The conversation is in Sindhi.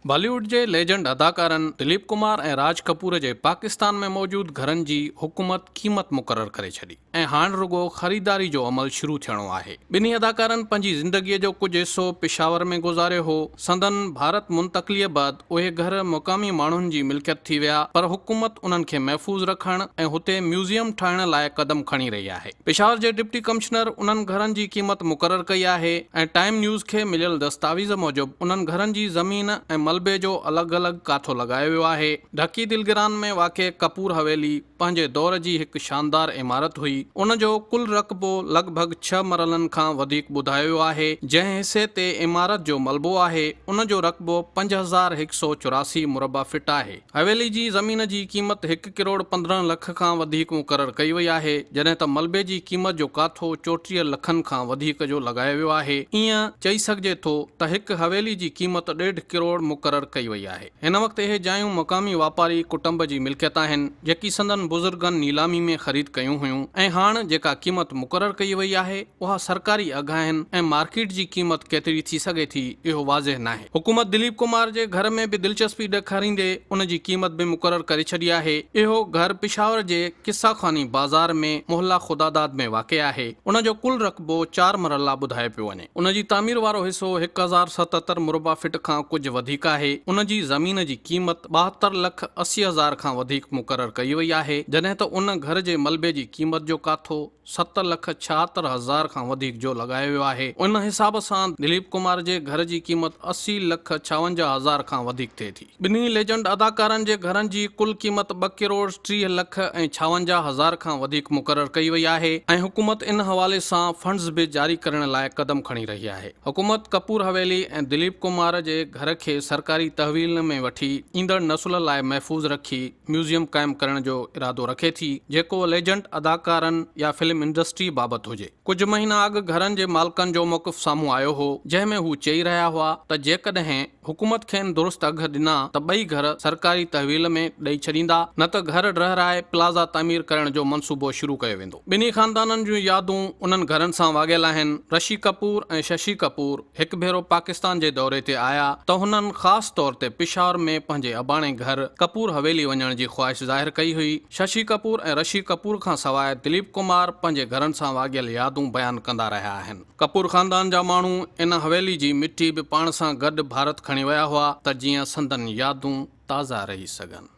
بالي ووڊ جي ليجنڊ اداڪارن دليپ ڪمار ۽ راج ڪپور جي پاڪستان ۾ موجود گهرن جي حڪومت قيمت مقرر ڪري ڇڏي ۽ هاڻ رڳو خريداري جو عمل شروع ٿيڻو آهي. ٻنهي اداڪارن پنهنجي زندگيء جو ڪجهه حصو پشاور ۾ گذاريو هو. سندن ڀارت منتقليء بعد اهي گهر مقامي ماڻهن جي ملڪيت ٿي ويا پر حڪومت انهن کي محفوظ رکڻ ۽ هتي ميوزيم ٺاهڻ لاء قدم کڻي رهي آهي. پشاور جي ڊپٽي ڪمشنر انهن گهرن جي قيمت مقرر ڪئي آهي ۽ ٽائيم نيوز کي مليل دستاويز موجب انهن گهرن جي زمين ۽ ملبي جو الڳ الڳ ڪاٿو لڳايو ويو آهي. ڍڪي دلگران ۾ واقع ڪپور حويلي پنهنجي دور جي هڪ شاندار عمارت هئي. ان جو ڪل رقبو لڳ ڀڳ ڇهه مرلن کان وڌيڪ ٻڌايو ويو آهي. جنهن حصي تي عمارت جو ملبو آهي ان جو رقبو 5184 مربع فٽ آهي. حويلي جي زمين جي قيمت هڪ ڪروڙ 15 لک کان وڌيڪ مقرر ڪئي وئي آهي، جڏهن ته ملبي جي قيمت جو ڪاٿو 34 لکن کان وڌيڪ جو لڳايو ويو آهي. ائين چئي سگهجي ٿو ته هڪ حويلي جي قيمت ڏيڍ ڪروڙ مقرر ڪئي وئي آهي. هن وقت اهي جايون مقامي واپاري ڪٽنب جي ملڪيت آهن، جيڪي سندن بزرگن نيلامي ۾ خريد ڪيون هيون ۽ هاڻ جيڪا قيمت مقرر ڪئي وئي آهي، اها سرڪاري اگهه آهن ۽ مارڪيٽ جي قيمت ڪيتري ٿي سگهي ٿي، اهو واضح ناهي. حڪومت دليپ ڪمار جي گهر ۾ به دلچسپي ڏيکاريندي ان جي قيمت به مقرر ڪري ڇڏي آهي. اهو گهر پشاور جي قصه خواني بازار ۾ محله خداداد ۾ واقع آهي. ان جو ڪل رقبو چار مرحلا ٻڌايو پيو وڃي. ان جي تعمير وارو حصو 1077 مربع فٽ کان ڪجهه وڌيڪ آهي. ان جي زمين جي قيمت 72 لک 80 هزار کان وڌيڪ مقرر ڪئي وئي آهي. جڏهن ته ان گهر جي ملبي جي قيمت جو ڪاٿو ست لک 76 هزار کان وڌيڪ جو لڳايو ويو آهي. ان حساب سان دليپ ڪمار جي گهر جي قيمت 80 لک 56 هزار کان وڌيڪ ٿئي ٿي. ٻنهي ليجنڊ اداڪارن جي گهرن جي ڪل قيمت ٻه ڪروڙ 30 لک ۽ 56 هزار کان وڌيڪ مقرر ڪئي وئي آهي ۽ حڪومت ان حوالي سان فنڊز به جاري ڪرڻ لاء قدم کڻي رهي آهي. حڪومت ڪپور حويلي ۽ دليپ ڪمار جي گهر کي سرڪاري تحويل ۾ وٺي ايندڙ نسل لاء محفوظ رکي ميوزيم قائم ڪرڻ جو ارادو رکي ٿي، جيڪو ليجنڊ اداڪارن يا فلم انڊسٽري بابت هجي. ڪجهه مهينا اڳ گهرن جي مالڪن جو موقف سامهون آيو هو، جنهن ۾ هو چئي رهيا هئا ته جيڪڏهن حڪومت کين درست اگهه ڏنا ته ٻئي گهر سرڪاري تحويل ۾ ڏئي ڇڏيندا، نه ته گهر ڊهرائي پلازا تعمير ڪرڻ جو منصوبو شروع ڪيو ويندو. ٻنهي خاندانن جون يادون انهن گهرن سان واڳيل آهن. رشي ڪپور ۽ ششي ڪپور هڪ ڀيرو پاڪستان جي دوري تي آيا ته هنن خاص طور تي پشاور ۾ پنهنجي اباڻي گهر ڪپور حويلي وڃڻ جي خواهش ظاهر ڪئي هئي. ششي ڪپور ۽ رشي ڪپور کان سواء دليپ ڪمار پنهنجي گهرن سان واڳيل يادون بيان ڪندا رهيا آهن. ڪپور خاندان جا ماڻهو ان حويلي جي مٽي به پاڻ سان گڏ ڀارت کڻي ويا هئا ته جيئن سندن يادون تازا رهي سگهن.